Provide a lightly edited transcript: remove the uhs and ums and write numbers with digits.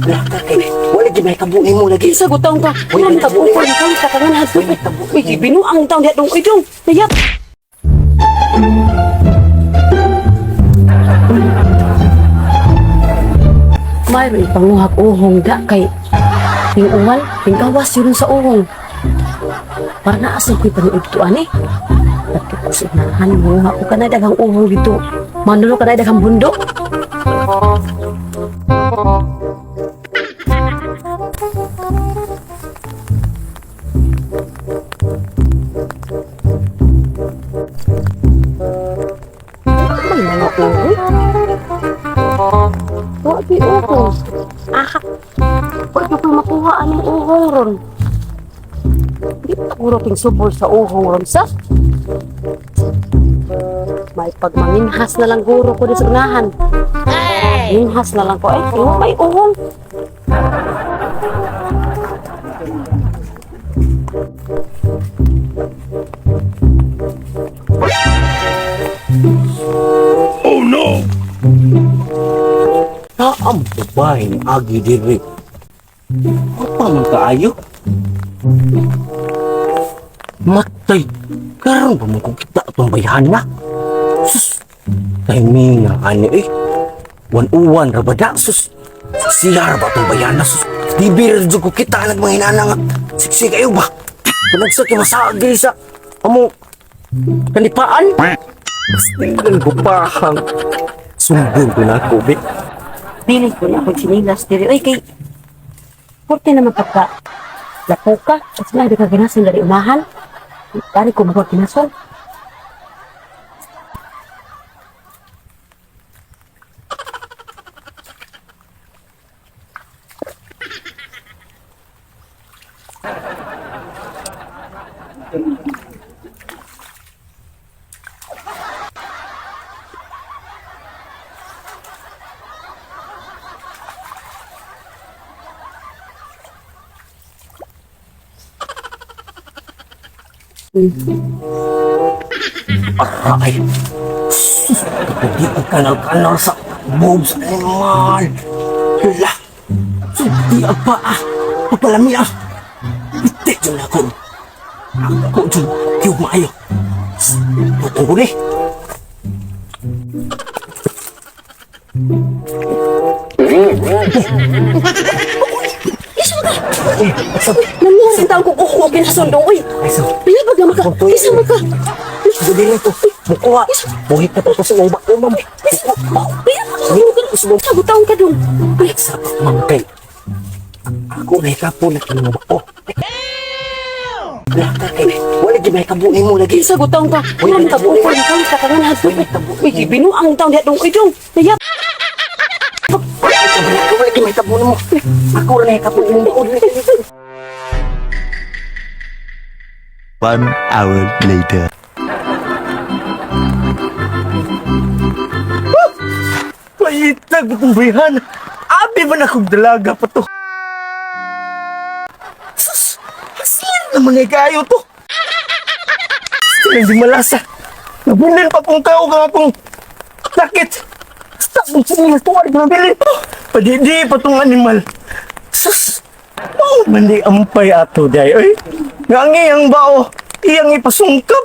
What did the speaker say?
Laka kay wala gid may kabo nimo lagi. Kinsa gutaon ka? Uy, Wala tabo ko ikaw sa kangan hadto. Uy, binuang taon diha dong. Uy, dong. Nayap. Mayroon panguhag uhong da kay ting uwal, ting gawas yun sa uhong. Para naasa ko'y panood to ani. At ko sa unahan, manguha ko ka na daghang uhong dito. Manulo ka na daghang bundok. May mga uhong. Wa di uhong. Ah, wa di ko makuha anong uhong ron. Di pa guro ting subol sa uhong ron sa. May pagmanginhas na lang guro ko di sa unahan. Minhas na lang ko. Eh, yung may uhong. Naam babae ni Agi diri. Apa man kaayo? Matay, karon pa man ko kita atong bayhana. Sus, timing na ani eh. Wan-uwan ra ba da? Sus, siya ra ba atong bayhana? Sus, dibir jud ko kita nag mga hinana nga. Siksi kayo ba? Kunag sa kay masagay sa amo kanipaan. Tingnan ko pahang. Sumbong ko na ako, be. Dili ko na akong sinilas diri. Uy, kay Porte naman pagka lapo ka. At sinabi ka ginasin dari unahan. Dari ko magawa ginason. Aray! Sus! Kapag ko kanal-kanal sa boobs animal! Hala! Sudi ang paa! Pagpalami ah! Ite dyan ako! Ako dyan! Kiyog maayo! Putong ko ni! Namuha sa taong kong uho ginason dong. Uy, Ay, so, pinabag naman ka. Isa man ka. Sudi lang to! Mukuha! Buhit na to sa mong bako, ma'am! Pinabag ka. Sagot taong ka dong. Uy, Sapak, ma'am, kay ako na ikapo na kinang bako. Laka kay wala gid may kabo nimo lagi. kinsa gutaon ka. Wala tabo ko ikaw sa kangan hadto. Uy, binuang taon diha dong. Uy, dong. Nayap. Wala wala gid may kabo nimo. Ako ra na ikapo nimo bako. One hour later. Paitag itong bayhan. Abi man akong dalaga pa to. Sus! Hasir naman eh kayo to. Sila di malasa. Nabilin pa kong tao ka akong sakit. Stop mong sinilas to. Wala nabilin to. Padidi pa tong animal. Sus! Mao man di ampay ato day. Oy, nga ang iyang bao. Iyang ipasungkap.